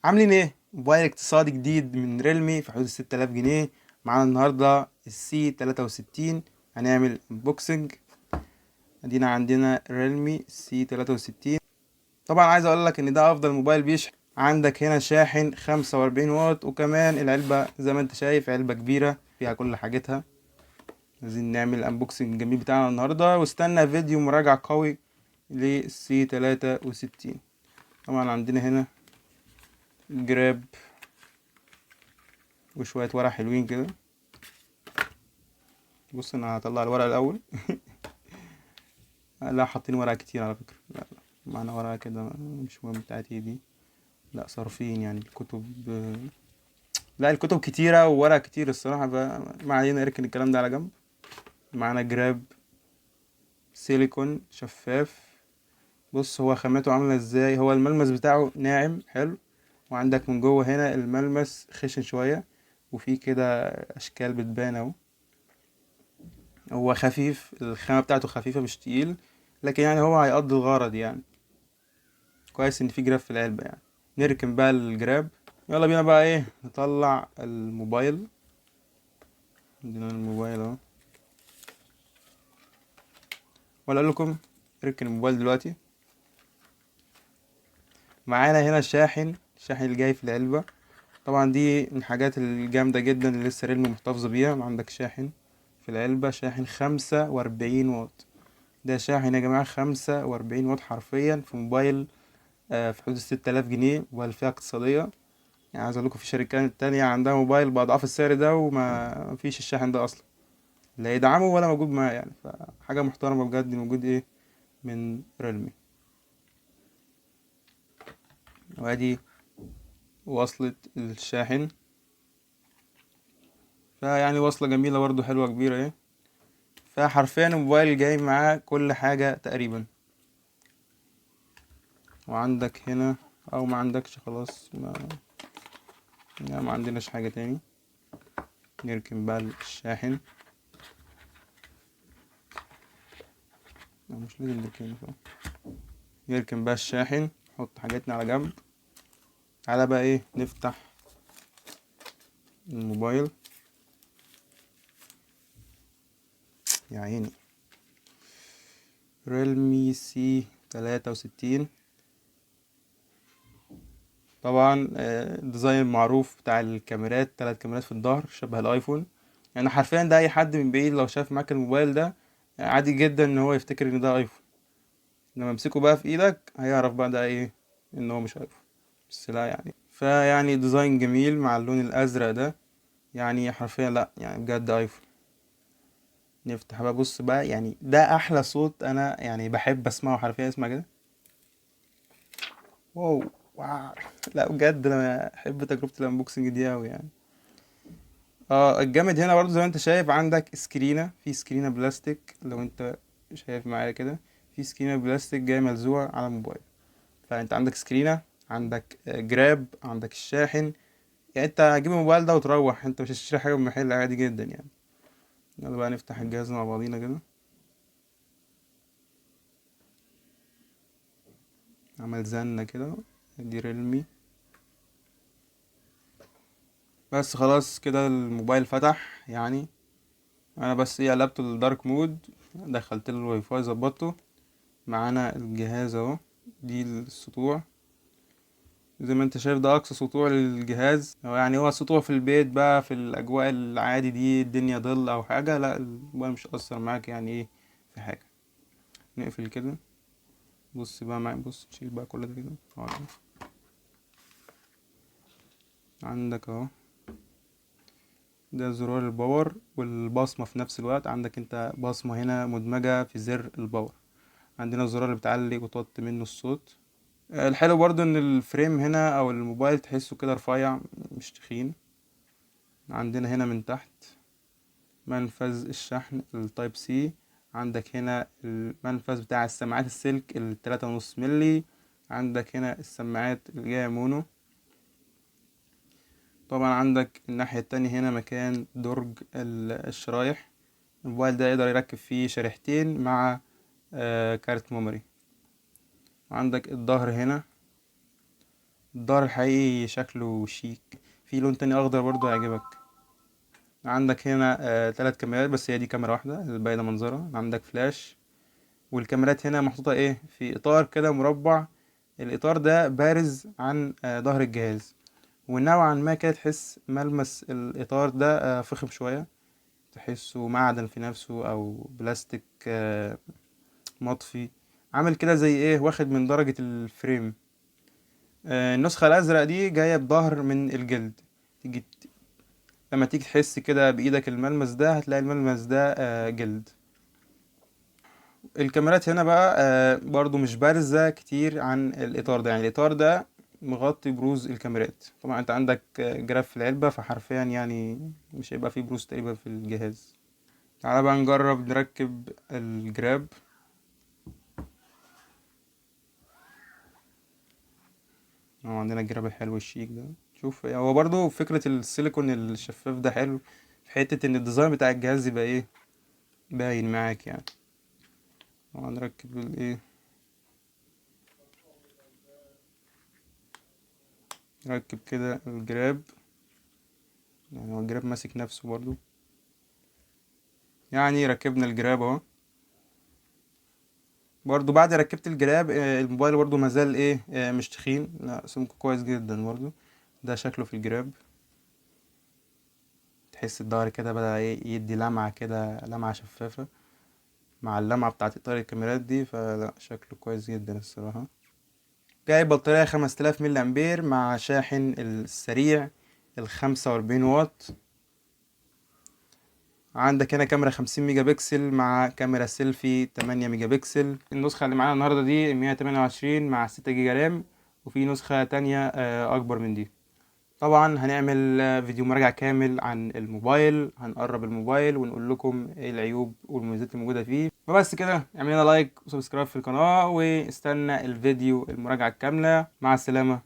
عاملين ايه؟ موبايل اقتصادي جديد من ريلمي في حدود 6000 جنيه. معانا النهارده ال C 63، هنعمل unboxing. ادينا عندنا ريلمي C 63. طبعا عايز اقول لك ان ده افضل موبايل بيشحن. عندك هنا شاحن 45 واط، وكمان العلبة زي ما انت شايف علبة كبيرة فيها كل حاجتها. عايزين نعمل unboxing الجميل بتاعنا النهارده، واستنى فيديو مراجعة قوي لل C 63. طبعا عندنا هنا جراب وشوية ورق حلوين كده. بص انا هطلع الورق الاول. لا حاطين ورق كتير على فكرة، لا لا معانا ورقة كده مش مهم بتاعتي دي، لا صارفين يعني الكتب، لا الكتب كتيرة وورق كتير الصراحة، فما علينا اركن الكلام ده على جنب. معانا جراب سيليكون شفاف. بص هو خامته عاملة ازاي، هو الملمس بتاعه ناعم حلو، وعندك من جوه هنا الملمس خشن شوية، وفي كده اشكال بتبان اهو. هو خفيف، الخامة بتاعته خفيفة مش تقيل، لكن هو هيقضي الغرض. كويس ان في جراب في العلبة. نركن بقى الجراب. يلا بينا بقى نطلع الموبايل. عندنا الموبايل اهو، ولا اقول لكم اركن الموبايل دلوقتي. معانا هنا الشاحن، الشاحن اللي جاي في العلبة. طبعا دي من الحاجات الجامدة جدا اللي لسه ريلمي محتفظة بيها. عندك شاحن في العلبة، شاحن 45 واط. ده شاحن يا جماعة 45 واط حرفيا في موبايل، في حدود 6000 جنيه، موبايل فئة اقتصادية. عايز اقول لكم في شركات تانية عندها موبايل بأضعاف السعر ده وما فيش الشاحن ده اصلا، لا يدعمه ولا موجود معاه. فحاجة محترمة بجد موجود من ريلمي. وادي وصلة الشاحن، فيعني وصلة جميلة برضو حلوة كبيرة اهي. فحرفيا الموبايل جاي معاه كل حاجة تقريبا. وعندك هنا او ما عندكش خلاص، لا ما عندناش حاجة تاني. نركن بقى الشاحن، لا مش لازم نركنه. نركن بقى الشاحن، نحط حاجاتنا على جنب. تعالى بقى نفتح الموبايل. يا عيني ريلمي سي 63. طبعا، ال design المعروف بتاع الكاميرات، 3 كاميرات في الظهر شبه الايفون. حرفيا ده اي حد من بعيد لو شاف معاك الموبايل ده عادي جدا ان هو يفتكر ان ده ايفون. لما امسكه بقى في ايدك هيعرف بقى ده ايه، ان هو مش ايفون. بس لا يعني فيعني design جميل مع اللون الازرق ده، حرفيا لا بجد ايفون. نفتح بقى، بص بقى ده احلى صوت انا بحب اسمعه حرفيا. اسمع كده، wow wow، لا بجد انا بحب تجربة ال unboxing دي اوي. الجامد هنا برضو زي ما انت شايف عندك سكرينة، في سكرينة بلاستيك لو انت شايف معايا كده، في سكرينة بلاستيك جاية ملزوقة على الموبايل. فانت عندك سكرينة، عندك جراب، عندك الشاحن. انت هتجيب الموبايل ده وتروح، انت مش هتشتري حاجة من محل عادي جدا. يلا بقى نفتح الجهاز مع بعضينا كده. عمل زنة كده، دي ريلمي. بس خلاص كده الموبايل فتح. انا بس قلبته لل dark mode، دخلت له الواي فاي ظبطته. معانا الجهاز اهو، دي السطوع زي ما انت شايف، ده اقصى سطوع للجهاز. هو هو سطوع في البيت بقى في الاجواء العادي دي، الدنيا ظل او حاجه، لا الموبايل مش هيأثر معاك في حاجه. نقفل كده. بص بقى معايا، بص نشيل بقى كل ده كده. عندك اهو ده زرار ال power والبصمة في نفس الوقت. عندك انت بصمة هنا مدمجة في زر ال power. عندنا الزرار اللي بتعلي وتوطي منه الصوت. الحلو برضو ان ال frame هنا او الموبايل تحسه كده رفيع مش تخين. عندنا هنا من تحت منفذ الشحن ال type C. عندك هنا المنفذ بتاع السماعات السلك التلاتة ونص ملي. عندك هنا السماعات اللي جاية mono. طبعا عندك الناحية التانية هنا مكان درج الشرايح. الموبايل ده يقدر يركب فيه شريحتين مع كارت memory. عندك الظهر هنا الظهر الحقيقي شكله شيك. في لون تاني اخضر برضو هيعجبك. عندك هنا 3 كاميرات، بس هي دي كاميرا واحدة، الباقي ده منظرة. عندك فلاش، والكاميرات هنا محطوطة في اطار كده مربع. الاطار ده بارز عن ظهر الجهاز، ونوعا ما كده تحس ملمس الاطار ده فخم شوية، تحسه معدن في نفسه او بلاستيك مطفي، عامل كده زي واخد من درجة ال frame. النسخة الازرق دي جاية بظهر من الجلد. لما تيجي تحس كده بايدك الملمس ده، هتلاقي الملمس ده جلد. الكاميرات هنا بقى برضو مش بارزة كتير عن الإطار ده، يعني الإطار ده مغطي بروز الكاميرات. طبعا انت عندك جراب في العلبة، فحرفيا مش هيبقى فيه بروز تقريبا في الجهاز. تعالى بقى نجرب نركب الجراب. اهو عندنا الجراب الحلو الشيك ده. شوف هو برضو فكرة السيليكون الشفاف ده حلو في حتة ان ال design بتاع الجهاز يبقى باين معاك. وهنركب الايه، نركب كده الجراب، هو الجراب ماسك نفسه برضو. ركبنا الجراب اهو. برضو بعد ركبت الجراب، الموبايل برضو مازال مش تخين، لا سمكه كويس جدا برضو. ده شكله في الجراب، تحس الظهر كده بدأ يدي لمعة كده، لمعة شفافة مع اللمعة بتاعت إطار الكاميرات دي، فلا شكله كويس جدا الصراحة. جايب بطارية 5000 ملي أمبير مع شاحن السريع الخمسة وأربعين واط. عندك هنا كاميرا 50 ميجا بكسل مع كاميرا سيلفي 8 ميجا بكسل. النسخة اللي معانا النهاردة دي 128 مع 6 جيجا رام، وفي نسخة تانية، أكبر من دي. طبعا هنعمل فيديو مراجعة كامل عن الموبايل، هنقرب الموبايل ونقول لكم ايه العيوب والمميزات الموجودة فيه. فبس كده، اعمل لنا like و subscribe في القناة، واستنى الفيديو المراجعة الكاملة. مع السلامة.